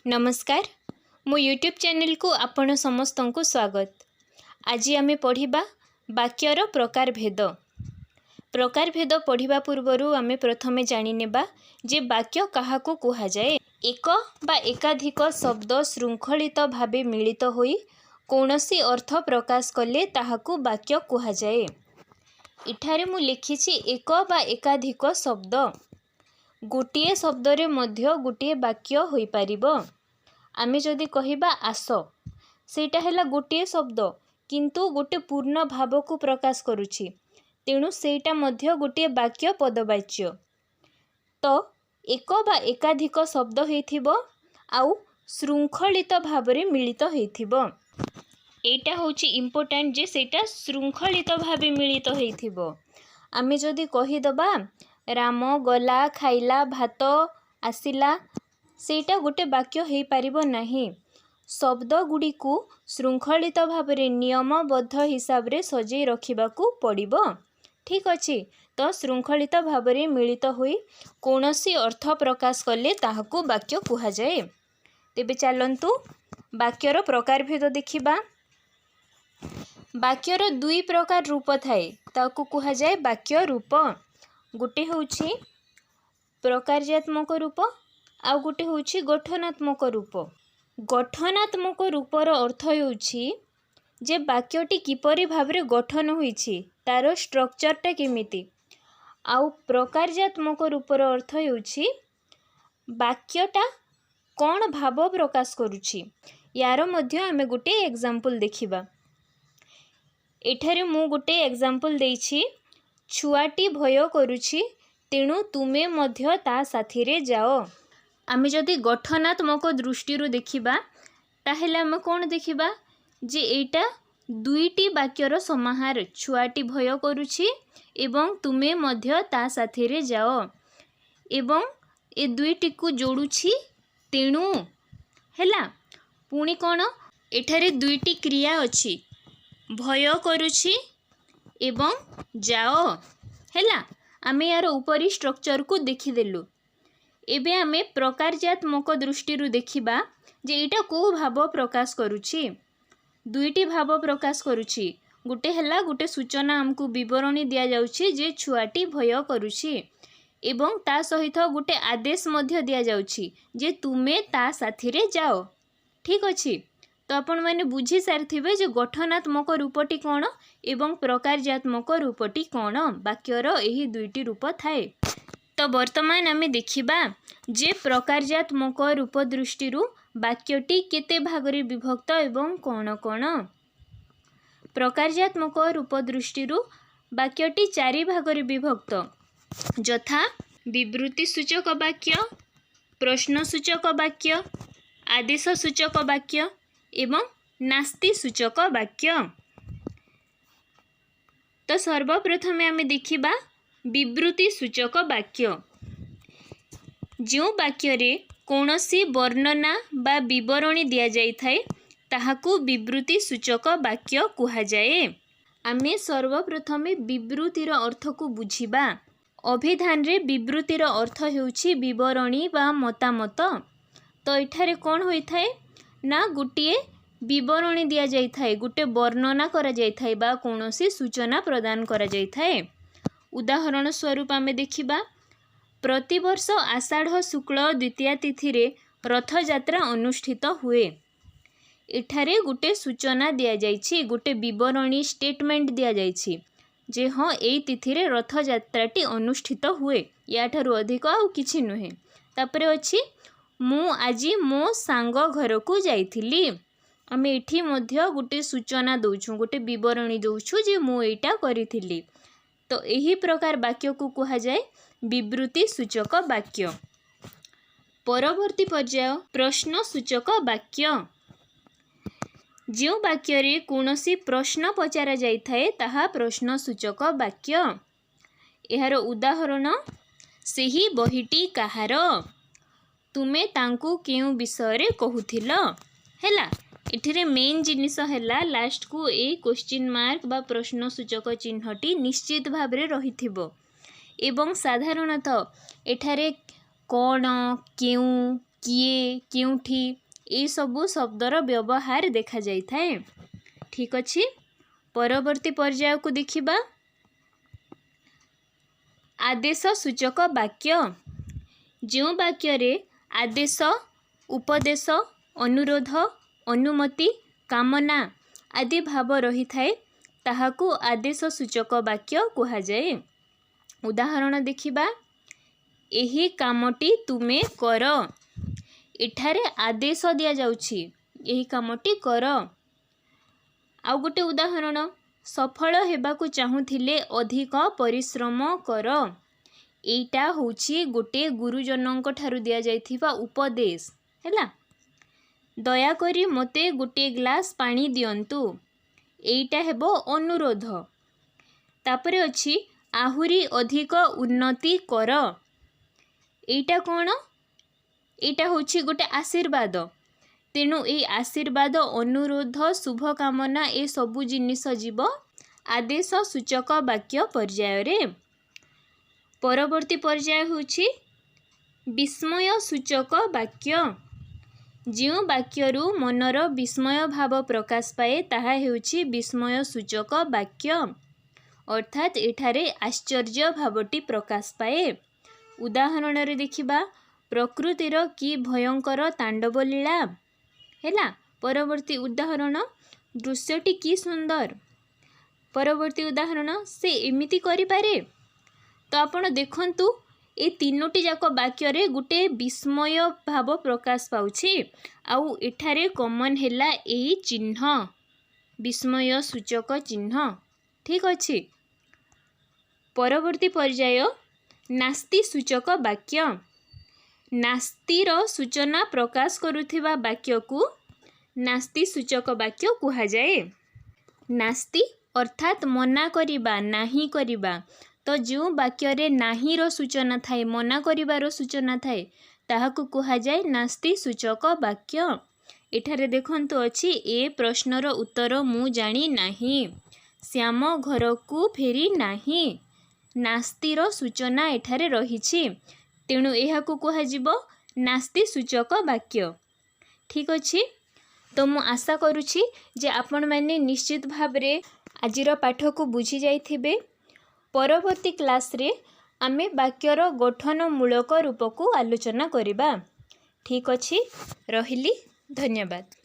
ନମସ୍କାର, ମୋ ୟୁଟ୍ୟୁବ୍ ଚ୍ୟାନେଲକୁ ଆପଣ ସମସ୍ତଙ୍କୁ ସ୍ୱାଗତ। ଆଜି ଆମେ ପଢ଼ିବା ବାକ୍ୟର ପ୍ରକାରଭେଦ। ପ୍ରକାରଭେଦ ପଢ଼ିବା ପୂର୍ବରୁ ଆମେ ପ୍ରଥମେ ଜାଣିନେବା ଯେ ବାକ୍ୟ କାହାକୁ କୁହାଯାଏ। ଏକ ବା ଏକାଧିକ ଶବ୍ଦ ଶୃଙ୍ଖଳିତ ଭାବେ ମିଳିତ ହୋଇ କୌଣସି ଅର୍ଥ ପ୍ରକାଶ କଲେ ତାହାକୁ ବାକ୍ୟ କୁହାଯାଏ। ଏଠାରେ ମୁଁ ଲେଖିଛି ଏକ ବା ଏକାଧିକ ଶବ୍ଦ। ଗୋଟିଏ ଶବ୍ଦରେ ମଧ୍ୟ ଗୋଟିଏ ବାକ୍ୟ ହୋଇପାରିବ। ଆମେ ଯଦି କହିବା "ଆସ", ସେଇଟା ହେଲା ଗୋଟିଏ ଶବ୍ଦ, କିନ୍ତୁ ଗୋଟେ ପୂର୍ଣ୍ଣ ଭାବକୁ ପ୍ରକାଶ କରୁଛି। ତେଣୁ ସେଇଟା ମଧ୍ୟ ଗୋଟିଏ ବାକ୍ୟ, ପଦବାଚ୍ୟ। ତ ଏକ ବା ଏକାଧିକ ଶବ୍ଦ ହେଇଥିବ ଆଉ ଶୃଙ୍ଖଳିତ ଭାବରେ ମିଳିତ ହେଇଥିବ। ଏଇଟା ହେଉଛି ଇମ୍ପୋର୍ଟାଣ୍ଟ ଯେ ସେଇଟା ଶୃଙ୍ଖଳିତ ଭାବେ ମିଳିତ ହେଇଥିବ। ଆମେ ଯଦି କହିଦେବା "ରାମ ଗଲା, ଖାଇଲା ଭାତ, ଆସିଲା", ସେଇଟା ଗୋଟେ ବାକ୍ୟ ହେଇପାରିବ ନାହିଁ। ଶବ୍ଦ ଗୁଡ଼ିକୁ ଶୃଙ୍ଖଳିତ ଭାବରେ ନିୟମବଦ୍ଧ ହିସାବରେ ସଜେଇ ରଖିବାକୁ ପଡ଼ିବ। ଠିକ୍ ଅଛି? ତ ଶୃଙ୍ଖଳିତ ଭାବରେ ମିଳିତ ହୋଇ କୌଣସି ଅର୍ଥ ପ୍ରକାଶ କଲେ ତାହାକୁ ବାକ୍ୟ କୁହାଯାଏ। ତେବେ ଚାଲନ୍ତୁ ବାକ୍ୟର ପ୍ରକାରଭେଦ ଦେଖିବା। ବାକ୍ୟର ଦୁଇ ପ୍ରକାର ରୂପ ଥାଏ, ତାକୁ କୁହାଯାଏ ବାକ୍ୟ ରୂପ। ଗୋଟେ ହେଉଛି ପ୍ରକାର୍ଯ୍ୟାତ୍ମକ ରୂପ, ଆଉ ଗୋଟେ ହେଉଛି ଗଠନାତ୍ମକ ରୂପ। ଗଠନାତ୍ମକ ରୂପର ଅର୍ଥ ହେଉଛି ଯେ ବାକ୍ୟଟି କିପରି ଭାବରେ ଗଠନ ହୋଇଛି, ତାର ଷ୍ଟ୍ରକ୍ଚରଟା କେମିତି। ଆଉ ପ୍ରକାର୍ଯ୍ୟାତ୍ମକ ରୂପର ଅର୍ଥ ହେଉଛି ବାକ୍ୟଟା କ'ଣ ଭାବ ପ୍ରକାଶ କରୁଛି। ୟାର ମଧ୍ୟ ଆମେ ଗୋଟେ ଏକ୍ଜାମ୍ପଲ୍ ଦେଖିବା। ଏଠାରେ ମୁଁ ଗୋଟେ ଏକ୍ଜାମ୍ପଲ୍ ଦେଇଛି, "ଛୁଆଟି ଭୟ କରୁଛି, ତେଣୁ ତୁମେ ମଧ୍ୟ ତା ସାଥିରେ ଯାଅ।" ଆମେ ଯଦି ଗଠନାତ୍ମକ ଦୃଷ୍ଟିରୁ ଦେଖିବା, ତାହେଲେ ଆମେ କ'ଣ ଦେଖିବା ଯେ ଏଇଟା ଦୁଇଟି ବାକ୍ୟର ସମାହାର, "ଛୁଆଟି ଭୟ କରୁଛି" ଏବଂ "ତୁମେ ମଧ୍ୟ ତା ସାଥିରେ ଯାଅ", ଏବଂ ଏ ଦୁଇଟିକୁ ଯୋଡ଼ୁଛି "ତେଣୁ"। ହେଲା? ପୁଣି କ'ଣ, ଏଠାରେ ଦୁଇଟି କ୍ରିୟା ଅଛି, ଭୟ କରୁଛି ଏବଂ ଯାଅ। ହେଲା? ଆମେ ୟାର ଉପରି ଷ୍ଟ୍ରକ୍ଚରକୁ ଦେଖିଦେଲୁ। ଏବେ ଆମେ ପ୍ରକାର୍ଯ୍ୟାତ୍ମକ ଦୃଷ୍ଟିରୁ ଦେଖିବା ଯେ ଏଇଟା କେଉଁ ଭାବ ପ୍ରକାଶ କରୁଛି। ଦୁଇଟି ଭାବ ପ୍ରକାଶ କରୁଛି। ଗୋଟେ ହେଲା ଗୋଟେ ସୂଚନା, ଆମକୁ ବିବରଣୀ ଦିଆଯାଉଛି ଯେ ଛୁଆଟି ଭୟ କରୁଛି ଏବଂ ତା ସହିତ ଗୋଟେ ଆଦେଶ ମଧ୍ୟ ଦିଆଯାଉଛି ଯେ ତୁମେ ତା ସାଥିରେ ଯାଅ। ଠିକ୍ ଅଛି? ତ ଆପଣମାନେ ବୁଝି ସାରିଥିବେ ଯେ ଗଠନାତ୍ମକ ରୂପଟି କ'ଣ ଏବଂ ପ୍ରକାର୍ଯ୍ୟାତ୍ମକ ରୂପଟି କ'ଣ। ବାକ୍ୟର ଏହି ଦୁଇଟି ରୂପ ଥାଏ। ତ ବର୍ତ୍ତମାନ ଆମେ ଦେଖିବା ଯେ ପ୍ରକାର୍ଯ୍ୟାତ୍ମକ ରୂପ ଦୃଷ୍ଟିରୁ ବାକ୍ୟଟି କେତେ ଭାଗରେ ବିଭକ୍ତ ଏବଂ କ'ଣ କ'ଣ। ପ୍ରକାର୍ଯ୍ୟାତ୍ମକ ରୂପ ଦୃଷ୍ଟିରୁ ବାକ୍ୟଟି ଚାରି ଭାଗରେ ବିଭକ୍ତ, ଯଥା ବିବୃତି ସୂଚକ ବାକ୍ୟ, ପ୍ରଶ୍ନ ସୂଚକ ବାକ୍ୟ, ଆଦେଶ ସୂଚକ ବାକ୍ୟ ଏବଂ ନାସ୍ତି ସୂଚକ ବାକ୍ୟ। ତ ସର୍ବପ୍ରଥମେ ଆମେ ଦେଖିବା ବିବୃତି ସୂଚକ ବାକ୍ୟ। ଯେଉଁ ବାକ୍ୟରେ କୌଣସି ବର୍ଣ୍ଣନା ବା ବିବରଣୀ ଦିଆଯାଇଥାଏ, ତାହାକୁ ବିବୃତି ସୂଚକ ବାକ୍ୟ କୁହାଯାଏ। ଆମେ ସର୍ବପ୍ରଥମେ ବିବୃତିର ଅର୍ଥକୁ ବୁଝିବା। ଅଭିଧାନରେ ବିବୃତିର ଅର୍ଥ ହେଉଛି ବିବରଣୀ ବା ମତାମତ। ତ ଏଠାରେ କ'ଣ ହୋଇଥାଏ ନା ଗୋଟିଏ ବିବରଣୀ ଦିଆଯାଇଥାଏ, ଗୋଟେ ବର୍ଣ୍ଣନା କରାଯାଇଥାଏ ବା କୌଣସି ସୂଚନା ପ୍ରଦାନ କରାଯାଇଥାଏ। ଉଦାହରଣ ସ୍ୱରୂପ ଆମେ ଦେଖିବା, ପ୍ରତିବର୍ଷ ଆଷାଢ଼ ଶୁକ୍ଳ ଦ୍ୱିତୀୟା ତିଥିରେ ରଥଯାତ୍ରା ଅନୁଷ୍ଠିତ ହୁଏ। ଏଠାରେ ଗୋଟେ ସୂଚନା ଦିଆଯାଇଛି, ଗୋଟେ ବିବରଣୀ, ଷ୍ଟେଟମେଣ୍ଟ ଦିଆଯାଇଛି ଯେ ହଁ, ଏଇ ତିଥିରେ ରଥଯାତ୍ରାଟି ଅନୁଷ୍ଠିତ ହୁଏ। ୟାଠାରୁ ଅଧିକ ଆଉ କିଛି ନୁହେଁ। ତାପରେ ଅଛି, ମୁଁ ଆଜି ମୋ ସାଙ୍ଗ ଘରକୁ ଯାଇଥିଲି। ଆମେ ଏଠି ମଧ୍ୟ ଗୋଟେ ସୂଚନା ଦେଉଛୁ, ଗୋଟେ ବିବରଣୀ ଦେଉଛୁ ଯେ ମୁଁ ଏଇଟା କରିଥିଲି। ତ ଏହି ପ୍ରକାର ବାକ୍ୟକୁ କୁହାଯାଏ ବିବୃତି ସୂଚକ ବାକ୍ୟ। ପରବର୍ତ୍ତୀ ପର୍ଯ୍ୟାୟ ପ୍ରଶ୍ନ ସୂଚକ ବାକ୍ୟ। ଯେଉଁ ବାକ୍ୟରେ କୌଣସି ପ୍ରଶ୍ନ ପଚରା ଯାଇଥାଏ, ତାହା ପ୍ରଶ୍ନ ସୂଚକ ବାକ୍ୟ। ଏହାର ଉଦାହରଣ, ସେହି ବହିଟି କାହାର? ତୁମେ ତାଙ୍କୁ କେଉଁ ବିଷୟରେ କହୁଥିଲ? ହେଲା? ଏଥିରେ ମେନ୍ ଜିନିଷ ହେଲା ଲାଷ୍ଟକୁ ଏଇ କୋଶ୍ଚିନ୍ ମାର୍କ ବା ପ୍ରଶ୍ନ ସୂଚକ ଚିହ୍ନଟି ନିଶ୍ଚିତ ଭାବରେ ରହିଥିବ ଏବଂ ସାଧାରଣତଃ ଏଠାରେ କ'ଣ, କେଉଁ, କିଏ, କେଉଁଠି, ଏଇସବୁ ଶବ୍ଦର ବ୍ୟବହାର ଦେଖାଯାଇଥାଏ। ଠିକ୍ ଅଛି, ପରବର୍ତ୍ତୀ ପର୍ଯ୍ୟାୟକୁ ଦେଖିବା। ଆଦେଶ ସୂଚକ ବାକ୍ୟ। ଯେଉଁ ବାକ୍ୟରେ ଆଦେଶ, ଉପଦେଶ, ଅନୁରୋଧ, ଅନୁମତି, କାମନା ଆଦି ଭାବ ରହିଥାଏ, ତାହାକୁ ଆଦେଶ ସୂଚକ ବାକ୍ୟ କୁହାଯାଏ। ଉଦାହରଣ ଦେଖିବା। ଏହି କାମଟି ତୁମେ କର। ଏଠାରେ ଆଦେଶ ଦିଆଯାଉଛି, ଏହି କାମଟି କର। ଆଉ ଗୋଟେ ଉଦାହରଣ, ସଫଳ ହେବାକୁ ଚାହୁଁଥିଲେ ଅଧିକ ପରିଶ୍ରମ କର। ଏଇଟା ହେଉଛି ଗୋଟେ ଗୁରୁଜନଙ୍କ ଠାରୁ ଦିଆଯାଇଥିବା ଉପଦେଶ। ହେଲା, ଦୟାକରି ମୋତେ ଗୋଟିଏ ଗ୍ଲାସ୍ ପାଣି ଦିଅନ୍ତୁ। ଏଇଟା ହେବ ଅନୁରୋଧ। ତାପରେ ଅଛି, ଆହୁରି ଅଧିକ ଉନ୍ନତି କର। ଏଇଟା କ'ଣ? ଏଇଟା ହେଉଛି ଗୋଟେ ଆଶୀର୍ବାଦ। ତେଣୁ ଏଇ ଆଶୀର୍ବାଦ, ଅନୁରୋଧ, ଶୁଭକାମନା, ଏସବୁ ଜିନିଷ ଯିବ ଆଦେଶ ସୂଚକ ବାକ୍ୟ ପର୍ଯ୍ୟାୟରେ। ପରବର୍ତ୍ତୀ ପର୍ଯ୍ୟାୟ ହେଉଛି ବିସ୍ମୟ ସୂଚକ ବାକ୍ୟ। ଯେଉଁ ବାକ୍ୟରୁ ମନର ବିସ୍ମୟ ଭାବ ପ୍ରକାଶ ପାଏ, ତାହା ହେଉଛି ବିସ୍ମୟ ସୂଚକ ବାକ୍ୟ। ଅର୍ଥାତ୍ ଏଠାରେ ଆଶ୍ଚର୍ଯ୍ୟ ଭାବଟି ପ୍ରକାଶ ପାଏ। ଉଦାହରଣରେ ଦେଖିବା, ପ୍ରକୃତିର କି ଭୟଙ୍କର ତାଣ୍ଡବ ଲୀଳା! ହେଲା, ପରବର୍ତ୍ତୀ ଉଦାହରଣ, ଦୃଶ୍ୟଟି କି ସୁନ୍ଦର! ପରବର୍ତ୍ତୀ ଉଦାହରଣ, ସେ ଏମିତି କରିପାରେ? ତ ଆପଣ ଦେଖନ୍ତୁ, ଏ ତିନୋଟି ଯାକ ବାକ୍ୟରେ ଗୋଟେ ବିସ୍ମୟ ଭାବ ପ୍ରକାଶ ପାଉଛି। ଆଉ ଏଠାରେ କମନ୍ ହେଲା ଏଇ ଚିହ୍ନ, ବିସ୍ମୟ ସୂଚକ ଚିହ୍ନ। ଠିକ୍ ଅଛି, ପରବର୍ତ୍ତୀ ପର୍ଯ୍ୟାୟ ନାସ୍ତି ସୂଚକ ବାକ୍ୟ। ନାସ୍ତିର ସୂଚନା ପ୍ରକାଶ କରୁଥିବା ବାକ୍ୟକୁ ନାସ୍ତି ସୂଚକ ବାକ୍ୟ କୁହାଯାଏ। ନାସ୍ତି ଅର୍ଥାତ୍ ମନା କରିବା, ନାହିଁ କରିବା। ତ ଯେଉଁ ବାକ୍ୟରେ ନାହିଁର ସୂଚନା ଥାଏ, ମନା କରିବାର ସୂଚନା ଥାଏ, ତାହାକୁ କୁହାଯାଏ ନାସ୍ତି ସୂଚକ ବାକ୍ୟ। ଏଠାରେ ଦେଖନ୍ତୁ ଅଛି, ଏ ପ୍ରଶ୍ନର ଉତ୍ତର ମୁଁ ଜାଣି ନାହିଁ। ଶ୍ୟାମ ଘରକୁ ଫେରି ନାହିଁ। ନାସ୍ତିର ସୂଚନା ଏଠାରେ ରହିଛି, ତେଣୁ ଏହାକୁ କୁହାଯିବ ନାସ୍ତି ସୂଚକ ବାକ୍ୟ। ଠିକ୍ ଅଛି, ତ ମୁଁ ଆଶା କରୁଛି ଯେ ଆପଣମାନେ ନିଶ୍ଚିତ ଭାବରେ ଆଜିର ପାଠକୁ ବୁଝି ଯାଇଥିବେ। ପରବର୍ତ୍ତୀ କ୍ଲାସ୍ରେ ଆମେ ବାକ୍ୟର ଗଠନମୂଳକ ରୂପକୁ ଆଲୋଚନା କରିବା। ଠିକ୍ ଅଛି, ରହିଲି, ଧନ୍ୟବାଦ।